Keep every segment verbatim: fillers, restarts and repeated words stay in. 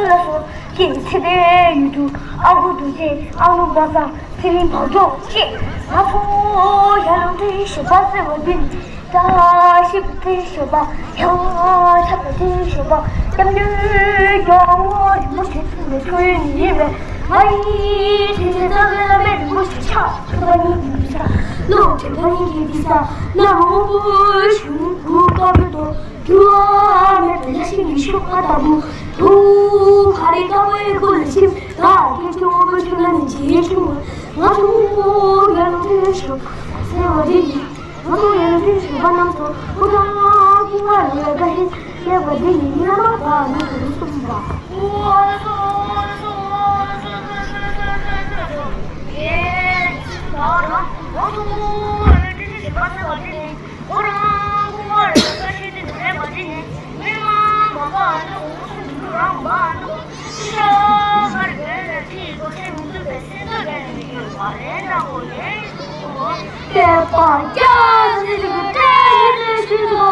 ལགས་སོ། ཁྱེད་ཚེ་དཔལ་ཡུལ་དུ་ཨ་ཁུ་རྡོ་རྗེ་ཨ་ནུ་པ་སངས་ཚེ་རིང་བག་གྲོ་བཅས། ང་ཚོ་ཡར་ལངས་ཏེ་ཞོགས་པ་བརྩེ་བ་འདི་ནི། བཀྲ་ཤིས་པའི་ཞོགས་པ། ཡང་ཆགས་པའི་ཞོགས་པ། སྐྱབས་གནས་རྒྱལ་བ་རིན་པོ་ཆེ་གསུངས་པའི་ཐུགས་ཡོན་ནི་ཡིན་པས། ང་ཡི་དྲིན་ཅན་རྩ་བའི་བླ་མ་རིན་པོ་ཆེ་ཕྱག་ཐོག་པ་ཉིད་ཀྱི་ས། བློ་དྲན་པ་ཉིད་ཀྱི་ས། ན་མོ་པོ་ཞུ་གུ་དཀར་པོའི་ཐོག་འགྱུར་བ་མེད་པའི་ལྷ་ཞིག་གི་ཤོག་ཁ་ལྟ་བུ། དུ་ཁ་རི་དཀར་པོའི་སྐུ་ལ་ཆིབས། ད་ཁྱེད་ཆུང་མོ་ཆུང་ན་ནི་རྗེས་ཆུང་བ། ང་ཚོ་ཡར་ལངས་ཏེ་ཞོགས་པ་བརྩེ་བ་འདི་ཡིན། ང་ཚོ་ཡར་ལངས་ཏེ་ཞོགས་པ་རྣམས་སུ་སྐུ་དྲག་སྐུ་དྲག་ལས་ཀ་ཧེ་ཞེས་པ་འདི་ཡིན། བླ་མ་དག་ནི་གུ་རུ་གསུམ་པ། ཁོ་རང་ཁོ་མ་རེད། ས་ཤེས་དེ་མེད་པ་དེ་ནི་མི་མང་མ་པ་ཨ་ནི་འུ་ཚོ་མི་རང་མ་ཨ་ནི་ཤི་ཤ་ག་རེ་བས་ན་དེའི་སྒོ་ཆེན་མི་ཐུབ་པའི་སེམས་ཚོར་ལྡན་ནས་ཡོད་པ་ལས་འདྲ་བོ་ཡིན། དེ་པ་རྒྱ་ཟི་ལི་གི་ཏྲེ་ཞི་ཏྲེ་ཞི་ཏོ།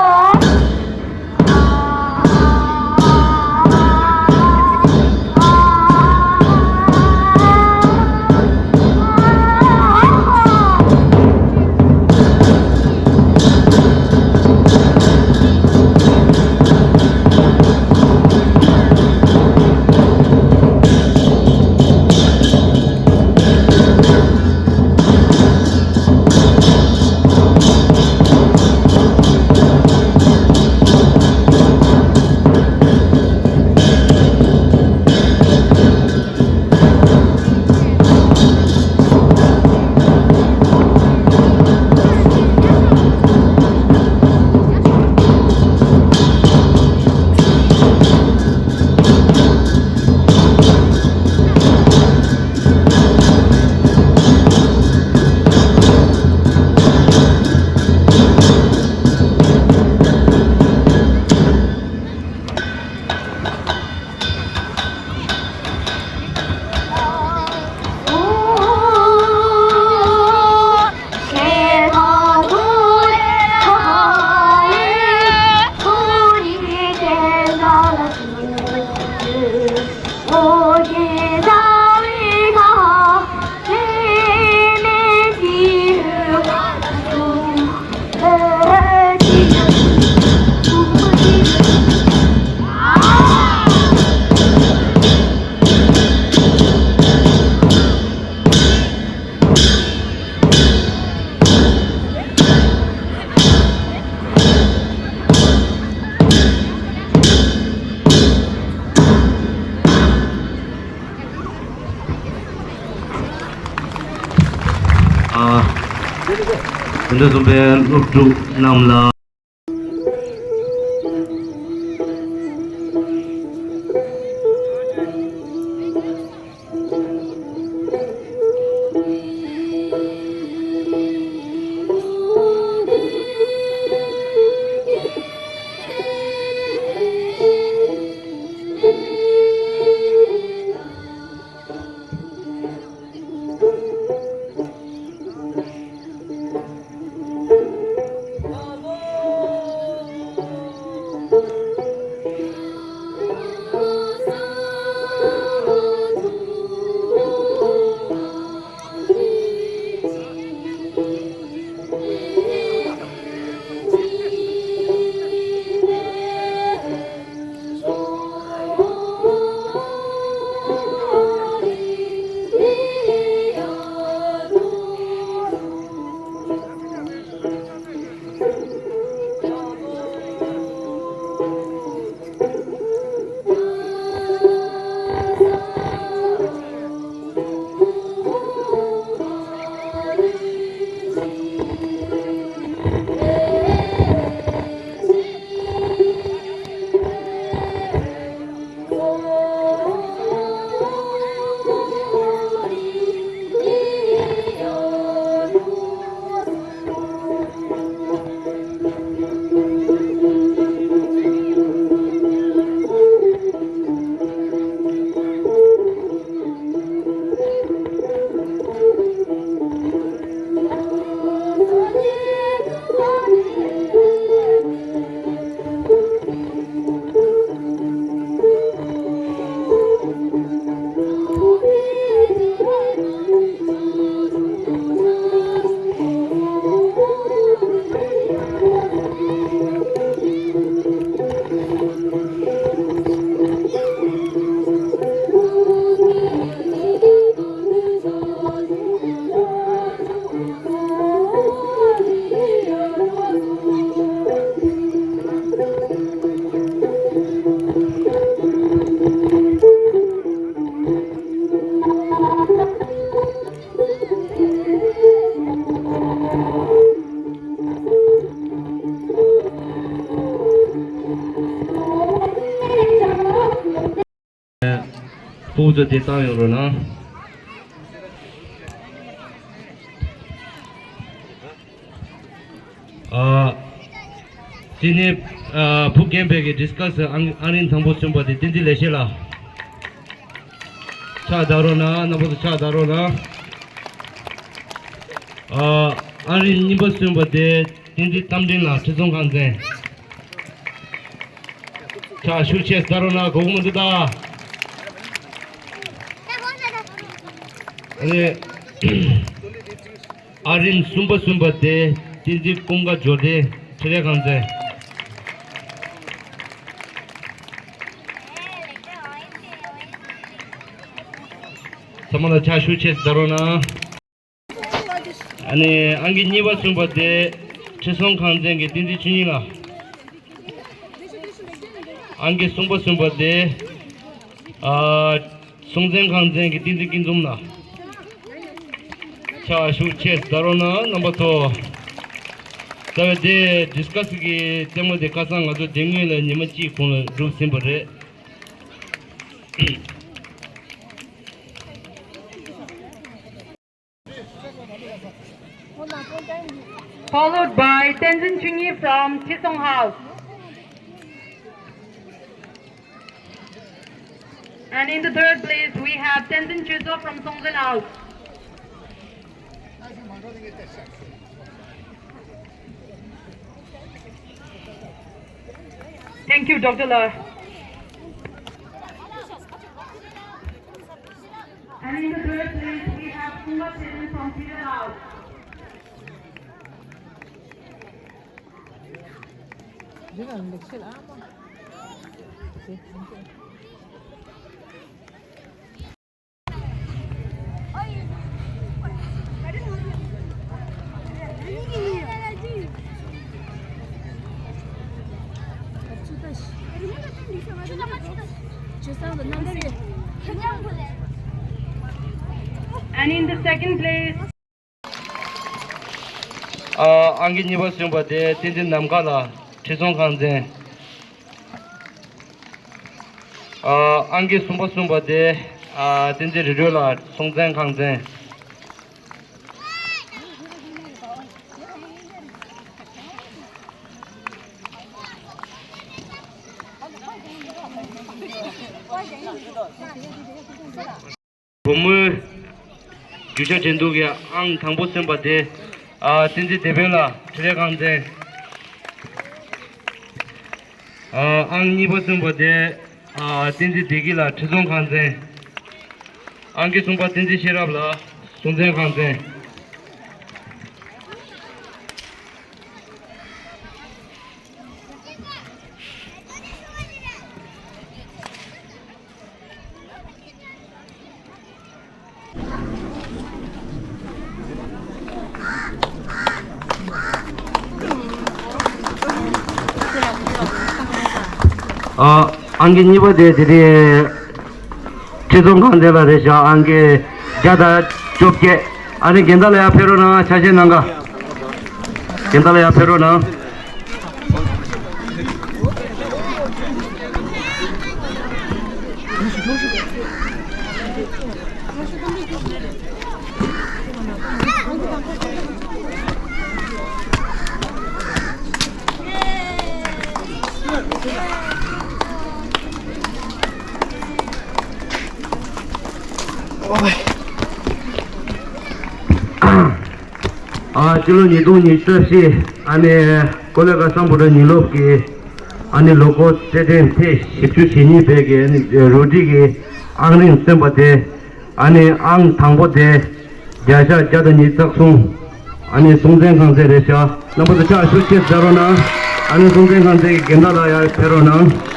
ཨ། དེ་འདྲ་གསུངས་པའི་སློབ་ཕྲུག་རྣམས་ལ། ཚོ་དེ་བཏང་ཡོང་རོགས་གནང་། ཨ། དེ་ནས་ཨ། བུ་རྒན་པའི་གི་ཌིས་ཀ་སི་ཨང་ཨང་རིམ་དང་པོ་སོན་པ་དེ་བསྟན་འཛིན་ལེགས་བཤད་ལགས། ཕྱག་བརྡབ་རོགས་གནང་། རྣམ་པ་ཚོ་ཕྱག་བརྡབ་རོགས་གནང་། ཨ། ཨང་རིམ་གཉིས་པ་སོན་པ་དེ་བསྟན་འཛིན་རྟ་མགྲིན་ལགས། ཁྲི་སྲོང་ཁང་ཚན། ཕྱག་ཤུགས་ཆེ་བརྡབ་རོགས་གནང་། གོ་གོ་མ་འདུག་ད། ཨ་ནི། ཨང་རིམ་གསུམ་པ་སོན་པ་དེ་བསྟན་འཛིན་ཀུན་དགའ་འབྱོར་ལྡན། འཕྲིན་ལས་ཁང་ཚན། ཚང་མ་ལ་ཕྱག་ཤུགས་ཆེ་བརྡབ་རོགས་གནང་། ཨ་ནི་ཨང་ཀི་གཉིས་པ་སོན་པ་དེ་ཁྲི་སྲོང་ཁང་ཚན་གྱི་བསྟན་འཛིན་ཆོས་ཉིད་ལགས། ཨང་ཀི་གསུམ་པ་སོན་པ་དེ། ཨ། སྲོང་བཙན་ཁང་ཚན་གྱི་བསྟན་འཛིན་སྐྱིད་འཛོམས་ལགས། ཕྱག་ཤུགས་ཆེ་བརྡབ་རོགས་གནང་རྣམ་པ་ཚོ། རྩ་བའི་དེ་ཌིས་ཀ་སི་གི་རྩེད་མོ་དེ་ཁ་སང་ང་ཚོ་དེ་སྔོན་ལ་ཉི་མ་གཅིག་གོང་ལ་གྲུབ་ཟིན་པ་རེད། Followed by Tenzin Chunyi from Chisong House. And in the third place, we have Tenzin Chuzo from Songzin House. Thank you, Doctor La. And in the third place, we have Kumba Seven from Peter House. And in the second place, ཨ། ཨང་ཀི་གཉིས་པ་སོན་པ་དེ་བསྟན་འཛིན་ནམ་མཁའ་ལགས། ཁྲི་སྲོང་ཁང་ཚན། ཨ། ཨང་ཀི་གསུམ་པ་སོན་པ་དེ། ཨ། བསྟན་འཛིན་རི་གྲོལ་ལགས། སྲོང་བཙན་ཁང་ཚན། བུ་མོའི་རྒྱུ་ཆ་འགྲན་བསྡུར་གྱི་ཨང་དང་པོ་སོན་པ་དེ། ཨ། བསྟན་འཛིན་བདེ་དཔོན་ལགས། འཕྲིན་ལས་ཁང་ཚན། ཨ། ཨང་གཉིས་པ་སོན་པ་དེ། ཨ། བསྟན་འཛིན་བདེ་སྐྱིད་ལགས། ཁྲི་སྲོང་ཁང་ཚན། ཨང་ཀི་གསུམ་པ་བསྟན་འཛིན་ཤེས་རབ་ལགས། སྲོང་བཙན་ཁང་ཚན། ཨ། ཨང་ཀི་གཉིས་པ་དེ་དེ་རིང་ཁྲི་སྲོང་ཁང་ཚན་ལགས་རེད་ཤག་ཨང་ཀི་བརྒྱ་དང་བཅོ་བརྒྱད། ཨ་ནི་རྒན་བདག་ལགས་ཡར་ཕེབས་རོགས་གནང་། ཆ་ཤས་གནང་ག་རྒན་བདག་ལགས་ཡར་ཕེབས་རོགས་གནང་། ཨ། སྤྱི་ལོ་ཉིས་སྟོང་ཉི་ཤུ་རྩ་བཞི། ཨ་ནི་ཀོ་ལེ་གྷལ་སམ་བྷོ་ཊ་ཉིན་སློབ་ཀྱི་ཨ་ནི་ལོ་འཁོར་རྩེད་འགྲན་ཐེངས་བཞི་བཅུ་ཞེ་གཉིས་པའི་གི་ཨ་ནི་རུ་སྒྲིག་གི་ཨང་རིམ་སོན་པ་དེ། ཨ་ནི་ཨང་དང་པོ་དེ་བརྒྱ་ཆ་བརྒྱ་དང་ཉི་ཤུ་རྩ་གསུམ། ཨ་ནི་སྲོང་བཙན་ཁང་ཚན་རེད་ཤག་རྣམ་པ་ཚོ་ཕྱག་ཤུགས་ཆེ་བརྒྱབ་རོགས་གནང་། ཨ་ནི་སྲོང་བཙན་ཁང་ཚན་གྱི་རྒན་བདག་ལགས་ཡར་ཕེབས་རོགས་གནང་།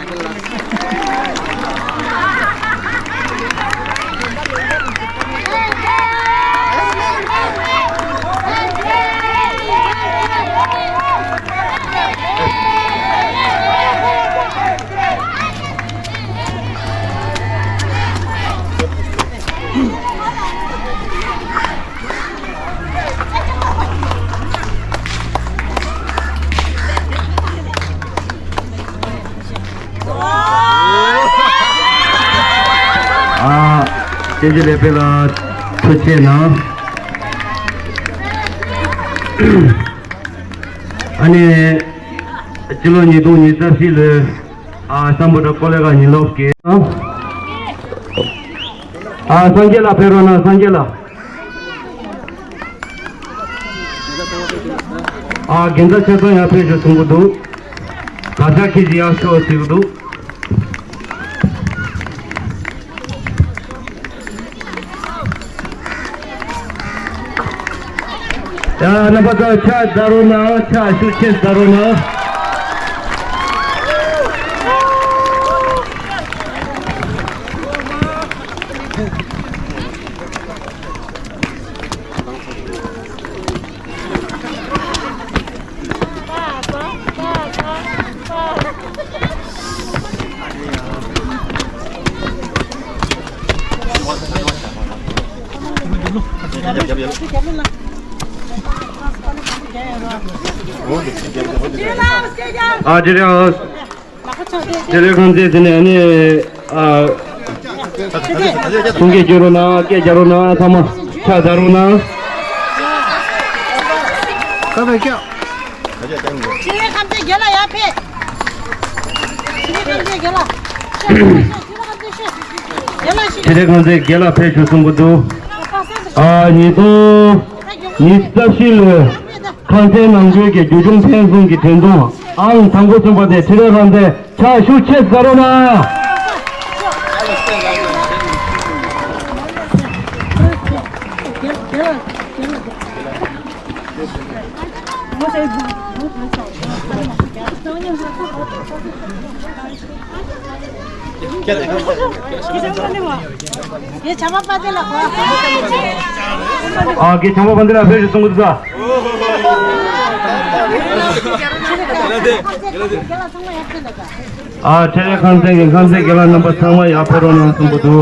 བསྟན་འཛིན་ལེགས་དཔལ་ལགས་ཐུགས་རྗེ་གནང་། ཨ་ནི། སྤྱི་ལོ་ཉིས་སྟོང་ཉི་ཤུ་རྩ་བཞི་ལོའི། ཨ། སམ་བྷོ་ཊ་ཀོ་ལེ་གྷལ་ཉིན་སློབ་ཀྱི། ཨ། སངས་རྒྱས་ལགས་ཕེབས་རོགས་གནང་། སངས་རྒྱས་ལགས། ཨ། རྒན་བདག་ཆ་ཚང་ཡར་ཕེབས་ཤོག་གསུང་གི་འདུག། ད་ཆ་ཁྱེད་ཀྱིས་ཡར་ཤོག་ཟེར་གི་འདུག། ཡ། རྣམ་པ་ཚོ་ཕྱག་བརྡབ་རོགས་གནང་། ཕྱག་ཤུགས་ཆེ་བརྡབ་རོགས་གནང་། ཨ། ཇེ་རེ་ཨ། དེ་ལས་ཁང་བརྩེགས་དེ་ནས་ནི། ཨ། གསུང་སྐད་བརྗོད་རོགས་གནང་། སྐད་རྒྱག་རོགས་གནང་། ཚང་མ་ཕྱག་བརྡབ་རོགས་གནང་། ཁ་བའི་སྐྱོ། ཆེ་ལས་ཁམས་ཚན་རྒན་ལགས་ཡར་ཕེབས། ཆེ་ལས་ཁམས་ཚན་རྒན་ལགས། ཆེ་ལས་ཁམས་ཚན་རྒན་ལགས་ཕེབས་ཤོག། རྒན་ལགས་ཤིག་ཆེ་ལས་ཁམས་ཚན་རྒན་ལགས་ཕེབས་ཤོག་གསུང་གི་འདུག། ཨ། ཉིས་སྟོང་ཉི་ཤུ་རྩ་བཞི་ལོའི་ཁམས་ཚན་ནང་ཁུལ་གྱི་རྒྱུ་ཆུང་ཕན་ཚུན་གྱི་འགྲན་བསྡུར་ཨང་དང་པོ་བཙུགས་པ་དེ་ཆེ་ལས་ཁམས་ཚན། ཕྱག་ཤུགས་ཆེ་བརྡབ་རོགས་གནང་། ཨ། རྒན་བྱམས་པ་དཔལ་ལྡན་ལགས་ཕེབས་ཤོག་གསུང་གི་འདུག་ས། ཨ། ཆེ་ལས་ཁམས་ཚན་གྱི་ཁམས་ཚན་རྒན་ལགས་རྣམ་པ་ཚང་མ་ཡར་ཕེབས་རོགས་གནང་གསུང་གི་འདུག།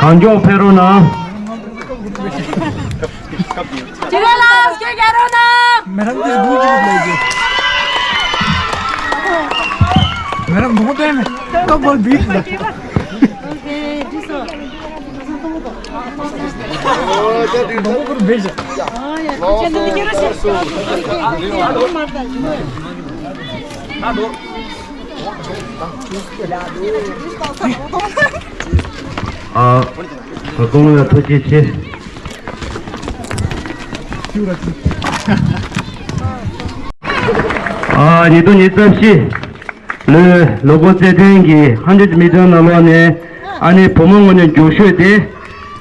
གང་མགྱོགས་ཕེབས་རོགས་གནང་། ཆེ་ལས་ལགས་སྐད་རྒྱག་རོགས་གནང་། མེ་རམ་དེ་སྒུག་ཅིག་ལས་རྒྱུ། མེ་རམ་མོ་ཏན་ནས་ཀ་བོལ་བིག་ལ། ཨ། བཀའ་དགོངས་ལ་ཐུགས་རྗེ་ཆེ། ཨ། ཉིས་སྟོང་ཉི་ཤུ་རྩ་བཞི་ལོའི་ལོ་འཁོར་རྩེད་འགྲན་གྱི་ཧན་ཌེཌ་མི་ཊར་ནང་ལོགས་ནས་ཨ་ནི་བུ་མོ་ངོས་ནས་མགྱོགས་ཤོས་དེ།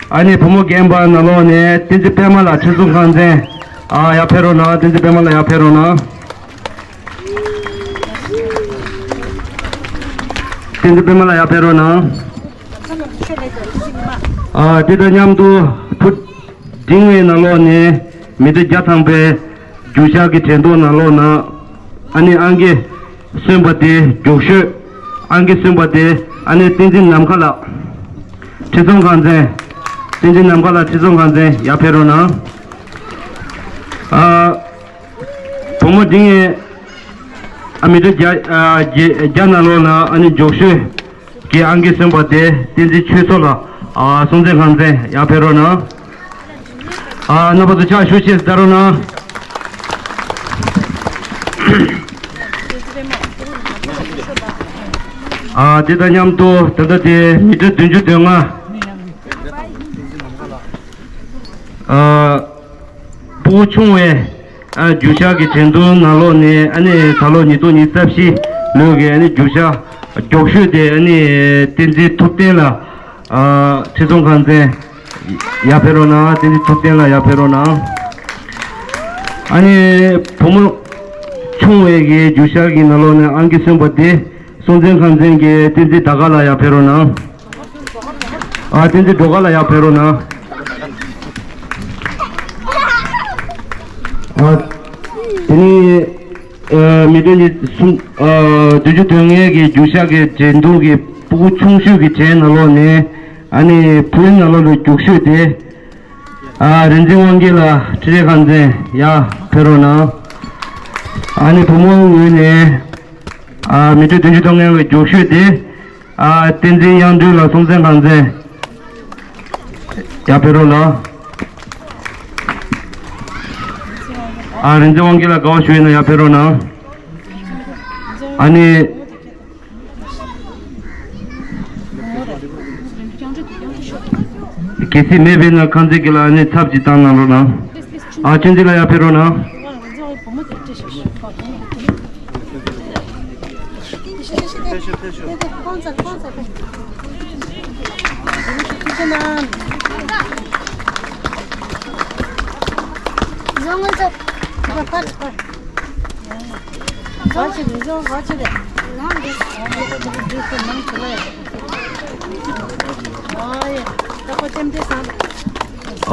ཨ་ནི་བུ་མོ་རྒན་པ་ནང་ལོགས་ནས་བསྟན་འཛིན་པད་མ་ལགས་ཁྲི་སྲོང་ཁང་ཚན། ཨ། ཡར་ཕེབས་རོགས་གནང་། བསྟན་འཛིན་པད་མ་ལགས་ཡར་ཕེབས་རོགས་གནང་། བསྟན་འཛིན་པད་མ་ལགས་ཡར་ཕེབས་རོགས་གནང་། ཨ། དེ་དང་མཉམ་དུ་བུ་འབྲིང་བའི་ནང་ལོགས་ནས་མི་ཊར་བརྒྱ་ཐམ་པའི་རྒྱུག་ཤར་གྱི་འགྲན་བསྡུར་ནང་ལོགས་ན་ཨ་ནི་ཨང་ཀི་སོན་པ་དེ་མགྱོགས་ཤོས། ཨང་ཀི་སོན་པ་དེ་ཨ་ནི་བསྟན་འཛིན་ནམ་མཁའ་ལགས། ཁྲི་སྲོང་ཁང་ཚན། བསྟན་འཛིན་ནམ་མཁའ་ལགས་ཁྲི་སྲོང་ཁང་ཚན་ཡར་ཕེབས་རོགས་གནང་། ཨ། བུ་མོ་འབྲིང་བའི་ཨ་མི་ཊར་བརྒྱ། ཨ། བརྒྱ་ནང་ལོགས་ན་ཨ་ནི་མགྱོགས་ཤོས་ཀྱི་ཨང་ཀི་སོན་པ་དེ་བསྟན་འཛིན་ཆོས་མཚོ་ལགས། ཨ། སྲོང་བཙན་ཁང་ཚན་ཡར་ཕེབས་རོགས་གནང་། ཨ། རྣམ་པ་ཚོ་ཕྱག་ཤུགས་ཆེ་བརྡབ་རོགས་གནང་། ཨ། དེ་དང་མཉམ་དུ་ད་ལྟ་དེ་མི་ཊར་བདུན་ཅུ་དོན་ལྔ། ཨ། སྤུ་གུ་ཆུང་བའི། ཨ། རྒྱུག་ཤར་གྱི་འགྲན་བསྡུར་ནང་ལོགས་ནས་ཨ་ནི་ད་ལོ་ཉིས་སྟོང་ཉི་ཤུ་རྩ་བཞི་ལོའི་གི་ཨ་ནི་རྒྱུག་ཤར་མགྱོགས་ཤོས་དེ་ཨ་ནི་བསྟན་འཛིན་ཐུབ་བསྟན་ལགས། ཨ། ཁྲི་སྲོང་ཁང་ཚན་ཡར་ཕེབས་རོགས་གནང་། བསྟན་འཛིན་ཐུབ་བསྟན་ལགས་ཡར་ཕེབས་རོགས་གནང་། ཨ་ནི་བུ་མོ་ཆུང་བའི་གི་རྒྱུག་ཤར་གྱི་ནང་ལོགས་ནས་ཨང་ཀི་སོན་པ་དེ་སྲོང་བཙན་ཁང་ཚན་གྱི་བསྟན་འཛིན་ཟླ་དཀར་ལགས་ཡར་ཕེབས་རོགས་གནང་། ཨ། བསྟན་འཛིན་སྒྲོལ་དཀར་ལགས་ཡར་ཕེབས་རོགས་གནང་། ཨ། དེ་ནས་ཨ་མི་ཊར་ཉི་གསུམ། ཨ། བདུན་ཅུ་དོན་ལྔའི་གི་རྒྱུག་ཤར་གྱི་འགྲན་བསྡུར་གྱི་སྤུ་གུ་ཆུང་ཤོས་ཀྱི་གྲས་ནང་ལོགས་ནས་ཨ་ནི་བུའི་ནང་ལོགས་ལ་མགྱོགས་ཤོས་དེ། ཨ། རིག་འཛིན་དབང་རྒྱལ་ལགས་ཁྲི་རལ་ཁང་ཚན་ཡར་ཕེབས་རོགས་གནང་། ཨ་ནི་བུ་མོ་ངོས་ནས། ཨ། མི་ཊར་བདུན་ཅུ་དོན་ལྔའི་གི་མགྱོགས་ཤོས་དེ། ཨ། བསྟན་འཛིན་དབྱངས་སྒྲོན་ལགས་སྲོང་བཙན་ཁང་ཚན། ཡར་ཕེབས་རོགས་གནང་། ཨ། རིན་ཆེན་དབང་རྒྱལ་ལགས་དགའ་བ་ཞུ་ཡིན་ན་ཡར་ཕེབས་རོགས་གནང་། ཨ་ནི། གལ་སྲིད་མེད་པས་ན་ཁང་ཚན་གྱི་ལ་ནི་ཚབ་ཅིག་བཏང་གནང་རོགས་གནང་། ཨ། ཆུང་ཆུང་ལ་ཡར་ཕེབས་རོགས་གནང་།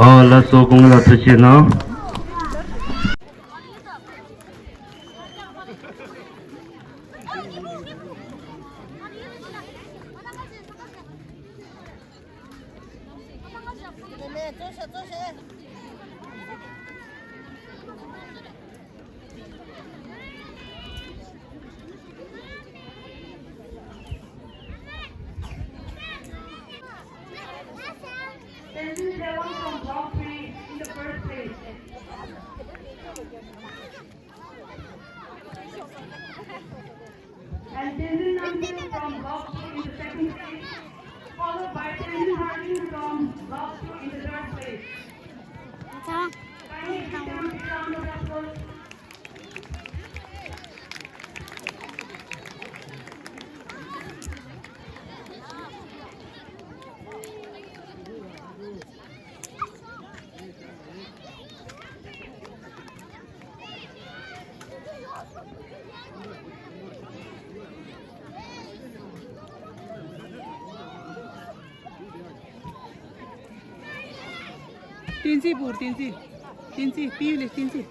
ཨོ་ལགས་སོ། སྐུ་ངོ་ལགས་ཐུགས་རྗེ་གནང་། Tenzin Tewang from Block three in the first place. And Tenzin Namdeo from Block two in the second place, followed by Tenzin Harding from Block two in the third place. Kindly give them a big round of applause. བསྟན་འཛིན་བོར། བསྟན་འཛིན། བསྟན་འཛིན། སྤེའུ་ལས་བསྟན་འཛིན།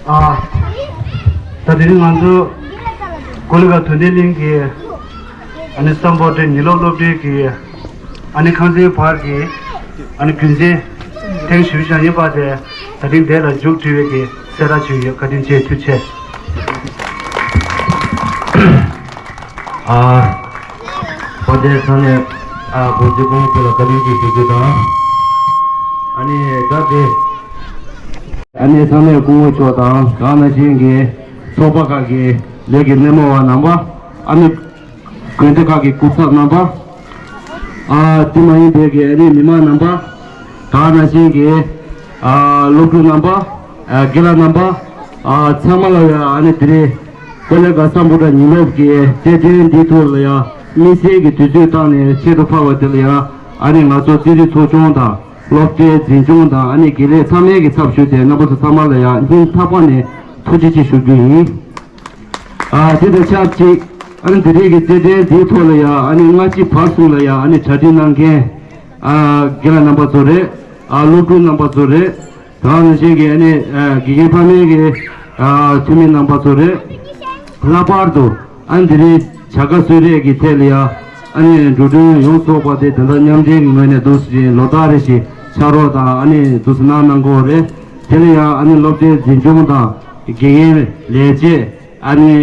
ཨ། ད་དེ་རིང་ང་ཚོ་ཀོ་ལི་གྷལ་དོན་ལྡན་གླིང་གི་ཨ་ནི་སམ་བྷོ་ཊའི་ཉིན་སློབ་སློབ་གྲྭའི་གི་ཨ་ནི་ཁང་ཚན་བར་གྱི་ཨ་ནི་རྒྱུན་འཛིན་ཐེངས་བཞི་བཅུ་ཞེ་གཉིས་པ་དེ་ད་ཐེངས་དེ་ལ་མཇུག་སྒྲིལ་བའི་གི་གསལ་བསྒྲགས་ཞུས་ཡོད། བཀའ་དྲིན་ཆེ། ཐུགས་རྗེ་ཆེ། ཨ། བོད་དོན་ས་གནས་ཨ་གོ་འཛིན་སྐུ་ངོ་མཆོག་ལ་བཀའ་དྲིན་ཆེ་ཞུ་རྒྱུ་དང་། ཨ་ནི་ད་དེ་ཨ་ནི་ས་གནས་སྐུ་ངོ་མཆོག་དང་དེ་ནང་བཞིན་གྱི་ཚོགས་པ་ཁག་གི་ལས་ཀྱི་སྣེ་མོ་བ་རྣམ་པ། ཨ་ནི་དགོན་སྡེ་ཁག་གི་སྐུ་ཚབ་རྣམ་པ། ཨ། དེ་མ་ཡིན་པའི་གི་ཨ་ནི་མི་མང་རྣམ་པ། དེ་ནང་བཞིན་གྱི་ཨ་སློབ་ཕྲུག་རྣམ་པ། ཨ་རྒན་ལགས་རྣམ་པ། ཨ་ཚང་མ་ལ་ཡང་ཨ་ནི་དེ་རིང་ཀོ་ལི་གྷལ་སམ་བྷོ་ཊ་ཉིན་སློབ་ཀྱི་རྩེད་འགྲན་འདིའི་ཐོག་ལ་ཡང་དམིགས་བསལ་གྱི་དུས་ཚོད་བཏང་ནས་ཆེད་དུ་ཕེབས་པ་དེ་ལ་ཡང་ཨ་ནི་ང་ཚོ་རྩེད་རིགས་ཚོགས་ཆུང་དང་སློབ་གྲྭའི་འཛིན་སྐྱོང་དང་ཨ་ནི་དགེ་ལས་ཚང་མའི་གི་ཚབ་ཞུས་ཏེ་རྣམ་པ་ཚོ་ཚང་མ་ལ་ཡང་སྙིང་ཐག་པ་ནས་ཐུགས་རྗེ་ཆེ་ཞུ་རྒྱུ་ཡིན། ཨ་དེ་དང་ཆབས་ཅིག་ཨ་ནི་དེ་རིང་གི་རྩེད་འགྲན་འདིའི་ཐོག་ལ་ཡང་ཨ་ནི་སྔ་ཕྱི་བར་གསུམ་ལ་ཡང་ཨ་ནི་གྲ་སྒྲིག་གནང་མཁན་ཨ་རྒན་ལགས་རྣམ་པ་ཚོ་རེད། ཨ་སློབ་ཕྲུག་རྣམ་པ་ཚོ་རེད། དེ་ནང་བཞིན་གྱི་ཨ་ནི་ཨ་དགེ་རྒན་ཕ་མའི་གི་ཨ་འཐུས་མི་རྣམ་པ་ཚོ་རེད། ལྷག་པར་དུ་ཨ་ནི་དེ་རིང་བྱ་དགའ་གསོལ་རས་ཀྱི་ཐད་ལ་ཡང་ཨ་ནི་འགྲོ་གྲོན་ཡོངས་རྫོགས་པ་དེ་ད་ལྟ་མཉམ་འབྲེལ་གྱི་ངོས་ནས་འདུག་སེ་ལོ་ལྟར་རེ་བཞིན་ཕྱག་རོགས་དང་ཨ་ནི་འདུག་སེ་གནང་གནང་གི་ཡོད་རེད། དེ་ལ་ཡང་ཨ་ནི་སློབ་གྲྭའི་འཛིན་སྐྱོང་དང་དགེ་རྒན་ལས་བྱེད་ཨ་ནི་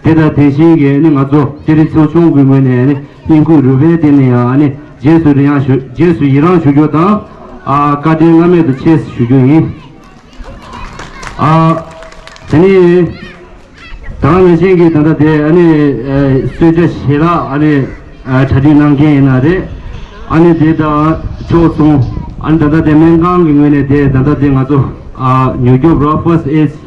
དེ་དང་དེ་བཞིན་གྱི་ཨ་ནི་ང་ཚོ་རྩེད་རིགས་ཚོགས་ཆུང་གི་ངོས་ནས་ཨ་ནི་བསྙེན་བཀུར་རུས་པའི་གཏིང་ནས་ཡང་ཨ་ནི་རྗེས་སུ་ཡི་རང་ཞུ། རྗེས་སུ་ཡི་རང་ཞུ་རྒྱུ་དང་ཨ་བཀའ་དྲིན་བླ་མེད་དུ་ཆེ་ཞུ་རྒྱུ་ཡིན། ཨ་དེ་ནས་དེ་ནང་བཞིན་གྱི་ད་ལྟ་དེ་ཨ་ནི་ཨ་གསོལ་ཇ་ཞལ་ལག་ཨ་ནི་ཨ་གྲ་སྒྲིག་གནང་མཁན་ཡིན་ན་རེད། ཨ་ནི་དེ་དང་ཕྱོགས་མཚུངས་ཨ་ནི་ད་ལྟ་དེ་སྨན་ཁང་གི་ངོས་ནས་དེ་ད་ལྟ་དེ་ང་ཚོ་ཨ་མྱུར་སྐྱོབ་རོགས་ཕར་སི་ཊི་ཨེ་ཌི་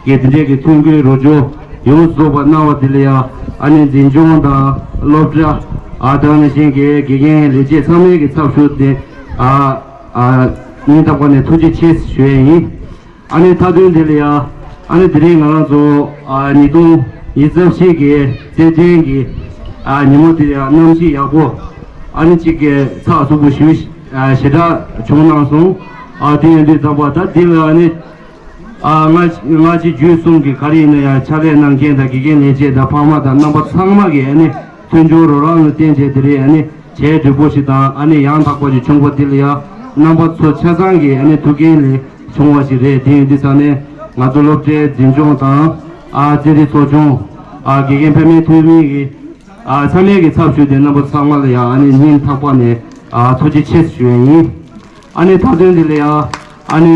གི་དེ་འདྲའི་གི་ཐུགས་འགན་རོགས་སྐྱོར་ཡོངས་སུ་རྫོགས་པ་གནང་བ་དེ་ལ་ཡང་ཨ་ནི་འཛིན་སྐྱོང་དང་སློབ་གྲྭ་ཨ་དེ་ནང་བཞིན་གྱི་དགེ་རྒན་ལས་བྱེད་ཚང་མའི་གི་ཚབ་ཞུས་ཏེ་ཨ་ཨ་སྙིང་ཐག་པ་ནས་ཐུགས་རྗེ་ཆེ་ཞུ་ཡས་ཡིན། ཨ་ནི་མཐའ་དོན་དེ་ལ་ཡང་ཨ་ནི་དེ་རིང་ང་རང་ཚོ་ཨ་ཉིས་སྟོང་ཉི་ཤུ་རྩ་བཞི་གི་རྩེད་འགྲན་གྱི་ཨ་ཉིན་མོ་དེ་ཡང་གནམ་གཤིས་ཡག་པོ་ཨ་ནི་གཅིག་གི་ཚགས་ཚུད་པོ་ཞེ་དྲག་བྱུང་གནང་སོང་། ཨ་དེ་ཡིན་དུས་ཙམ་པ་ད་དེ་ལ་ཨ་ནི། ཨ་སྔ་སྔ་ཕྱི་རྒྱུད་གསུམ་གྱི་ག་རེ་ཡིན་ན་ཡང་ཕྱག་ལས་གནང་མཁན་དང་དགེ་རྒན་ལས་བྱེད་དང་ཕ་མ་དང་རྣམ་པ་ཚང་མ་གིས་ཨ་ནི་མཐུན་སྦྱོར་རོགས་རམ་ལ་བརྟེན་བྱས་དེ་རིང་ཨ་ནི་བྱས་འགྲིག་པོ་ཞིག་དང་ཨ་ནི་ཡང་དག་པ་ཞིག་བྱུང་བ་དེ་ལ་ཡང་རྣམ་པ་ཚོ་ཆ་ཚང་གི་ཨ་ནི་ཐུགས་འགན་ལས་བྱུང་བ་ཞིག་རེད། དེ་ཡིན་དུས་ཙང་ནས་ང་ཚོ་སློབ་གྲྭའི་འཛིན་སྐྱོང་དང་ཨ་རྩེད་རིགས་ཚོགས་ཆུང་ཨ་དགེ་རྒན་ཕ་མའི་འཐུས་མི་གི་ཨ་ཚང་མས་ཀྱི་ཚབ་ཞུས་ཏེ་རྣམ་པ་ཚང་མ་ལ་ཡང་ཨ་ནི་སྙིང་ཐག་པ་ནས་ཨ་ཐུགས་རྗེ་ཆེ་ཞུ་ཡ་ཡིན། ཨ་ནི་མཐའ་དོན་དེ་ལ་ཡང་ཨ་ནི་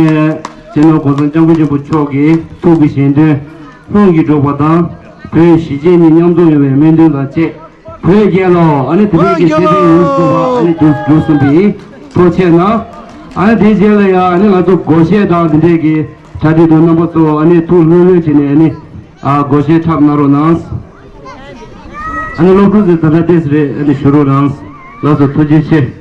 སྤྱི་ནོར་གོང་ས་སྐྱབས་མགོན་ཆེན་པོ་མཆོག་གི་ཐུགས་ཀྱི་བཞེད་དོན་ལྷུན་གྱིས་གྲུབ་པ་དང་བོད་གཞིས་བྱེས་གཉིས་མཉམ་འཛོམས་ཡོང་བའི་སྨོན་འདུན་དང་བཅས་བོད་རྒྱལ་ལོ། ཨ་ནི་དེ་རིང་གི་ཚེ་ཕན་ཡོངས་སུ་རྫོགས་པ་ཨ་ནི་མཇུག་མཇུག་སོང་བའི་ཐུགས་རྗེ་གནང་། ཨ་ནི་དེའི་རྗེས་ལ་ཡང་ཨ་ནི་ང་ཚོ་སྒོར་གཞས་དང་དེ་འདྲས་ཀྱི་གྲ་སྒྲིག་འདུག་རྣམ་པ་ཚོ་ཨ་ནི་ཐུགས་ལྷོད་ལྷོད་བྱས་ནས་ཨ་ནི་ཨ་སྒོར་གཞས་འཁྲབ་གནང་རོགས་གནང་། ཨ་ནི་སློབ་ཕྲུག་ཚོས་ད་ལྟ་ཏེས་རེད་ཨ་ནི་ཞུ་རོགས་གནང་། ལགས་སོ་ཐུགས་རྗེ་ཆེ།